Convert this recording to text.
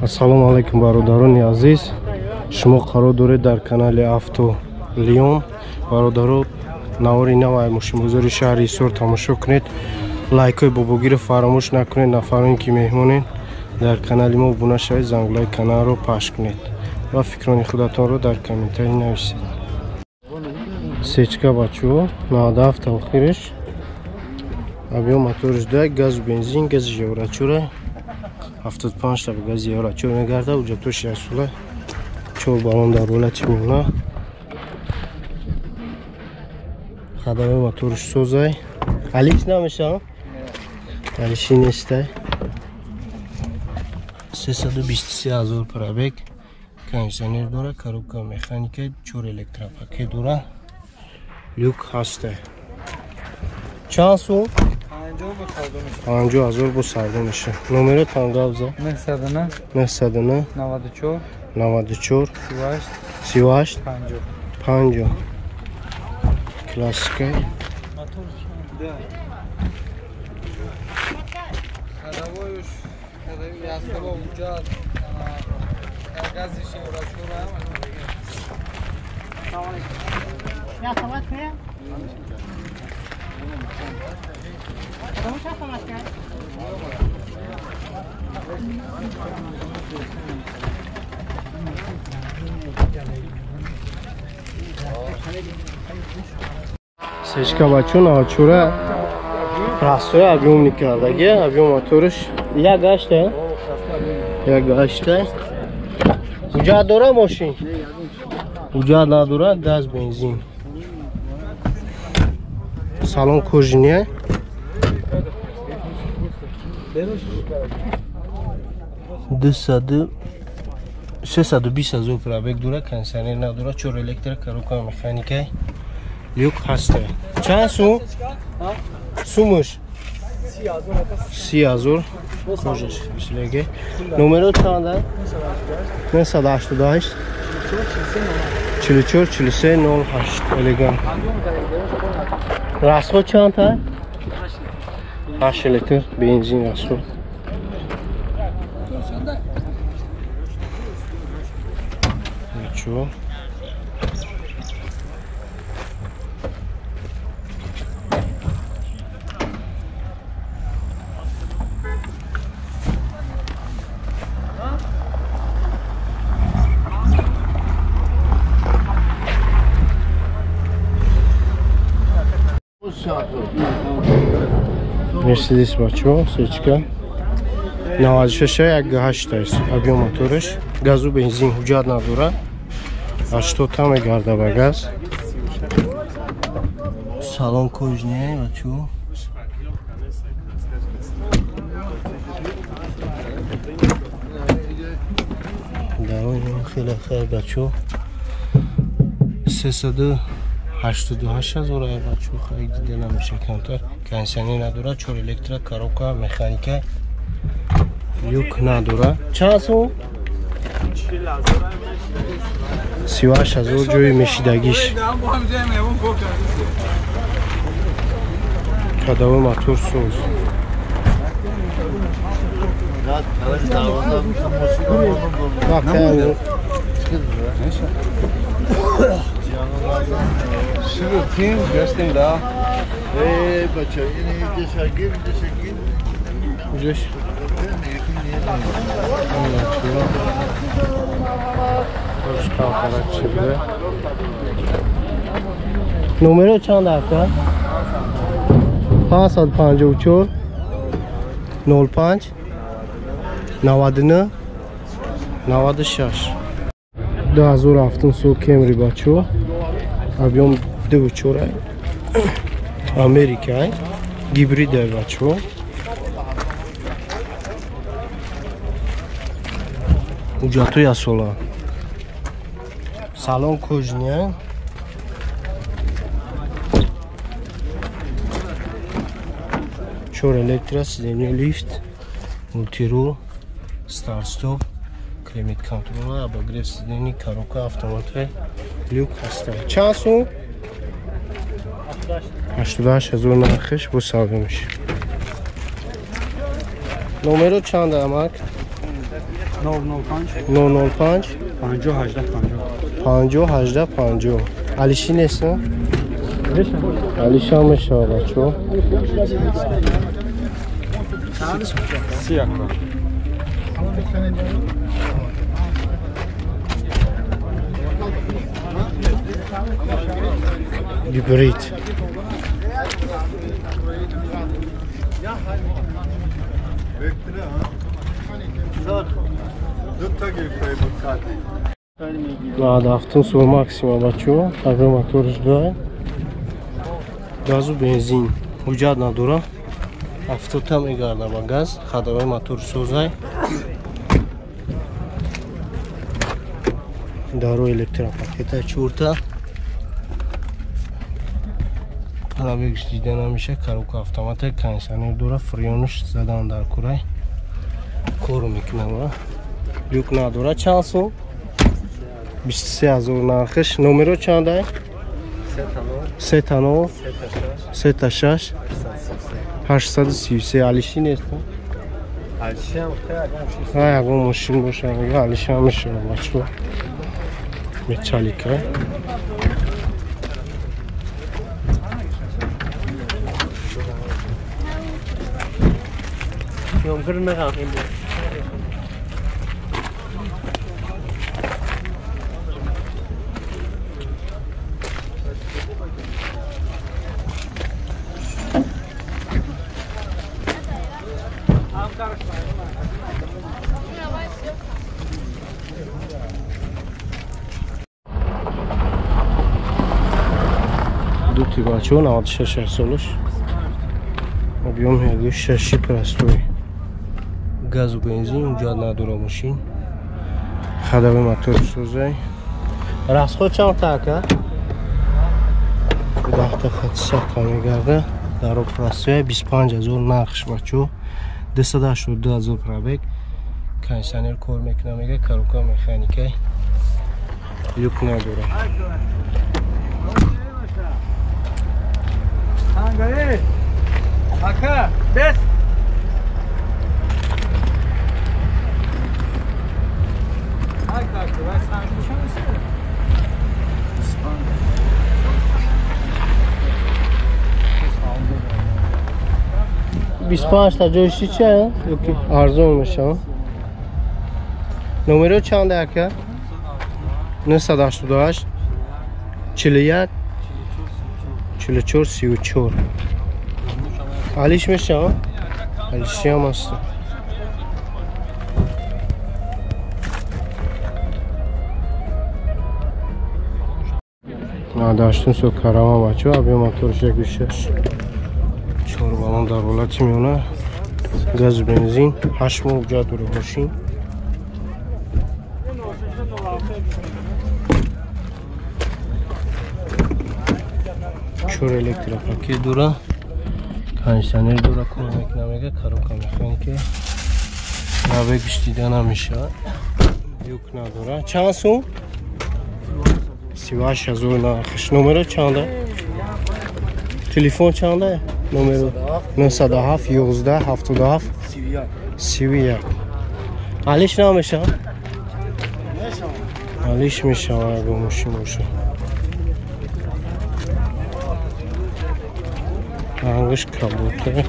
Ассалому алайкум бародарони азиз. Шумо қарор доред дар канали Авто Лион. Бародаро, навори навай мошинбозори шаҳри Ҳисор тамошо кунед. Лайкҳои бобогиро фаромӯш накунед. Нафароне ки меҳмонед дар канали мо обуна шавед, зангулаи каналро пахш кунед ва фикрони худатонро дар комментарий нависед. Сечка бачаҳо 97 охириш. Объем моториш 2, газ бензин, гази еврочора. 75 та гази еврочор мегарда, уҷатош ясула. 4 баллон дар ҳолати миёна. Хадамаи моториш созай. Алиш намешава? Алиши нестай. 323 ҳазор пробег. Кондиционер дора, коробка механика, 4 электропакет дора. Люк ҳастай. Чанд сум? 50 ҳазор бо савдо мешавад. Номеро танга 909 909 94 94 38 38 50 50. Классика. Сечка бачо 94 растои объёмни кардаги, объём моториш як гашта, як гашта. Ҳуҷҷат дора мошин? Ҳуҷҷат надора, газ бензин. Салон кожиния. 320 ҳазор пробег дора, кондиционер надора, 4 электро, коробка механика, люк ҳаста. Чанд сум? Сумуш 30 ҳазор. Кожаш бислеге. Номеро чанда? 988 44 43 08. Элегант. Расход чанд та? 8 литр бензин расход. Ничего. Мерседес бачо, сечка 96 1.8 аст объем моториш, газу бензин, ҳуҷҷат надора. 80 та мегарда ба газ. Салон кожаный бачо. Дарони хеле хел бачо. 388 ҳазор бачо, харид дида намеша камтар. Кондиционер надора, 4 электро, коробка механика, люк надора. Чанд сум? 38 ҳазор ҷои мешидагиш. Ходовой мотор соз. Номеро чанд ака? 554 05 99 96. 2007 сол Кемри бачо. Объем 2.4 Америка, гибрид бачо. Ҳуҷҷатҳои асола. Салон кожаный. Чор электро, сиденье лифт, мультирул, старт-стоп, климат контрол, обогрев сидений, коробка автомат, люк ҳаста. Чанд сум? 88 ҳазор нархиш бо савдо мешавад. Номеро чанд амак? 005 005 50 18 50 50 18 50. Алиши нест? Алиша мешава бачо. Сияка. Гибрид. Дафтун сур максима бачо, агар моторш дорад. Газу бензин ҳуҷҷат надора. Автота мегарда ба газ, ходовой мотор созай. Даро электропакета чорта. Пробегш дида намеша, коробка автомата, кондиционер дора, фреонш задан дар курай. Кору мекунам. Люк надора. Чанд сум? 23000 нархш. Номеро чанд? 3 0 3 6 833. Алиши нест? Алиши ҳам ягон мошин боша, мега алиши ҳам мешава бачо. Металлика. Дути бачо 96 солаш. Объем ягӯ 6 простой. Газу бензин ҳуҷҷат надора мошин. Ходовой мотор созай. Расход чанд та ака? 10 хат сақа мегарда. Даро простой 25000 нархш бачо. 282000 пробег. Кондиционер кор мекуна мега, коробка механика. Люк надора. Ака, бес. Бист панҷ та ҷои чия? Арзон мешава. Номеро чанд ака? 988 41 44 34. Алиш мешава? Алиши ҳам аст. Даштун со карама бачо, объем моторш 1.6. 4 баллон дар ҳолати миёна, газу бензин, 8 моҳ ҳуҷҷат дора мошин. Чор электропакет дора, кондиционер дора, кор мекуна мега, коробка механика. Пробегш дида намешавад. Люк надора. Чанд сум? 38000 нархш. Номеро чанда? Телефон чанда? Номеро 907 11 77 31. Алиш намешавад? Алиш мешавад агар мошин боша. Рангаш кабута.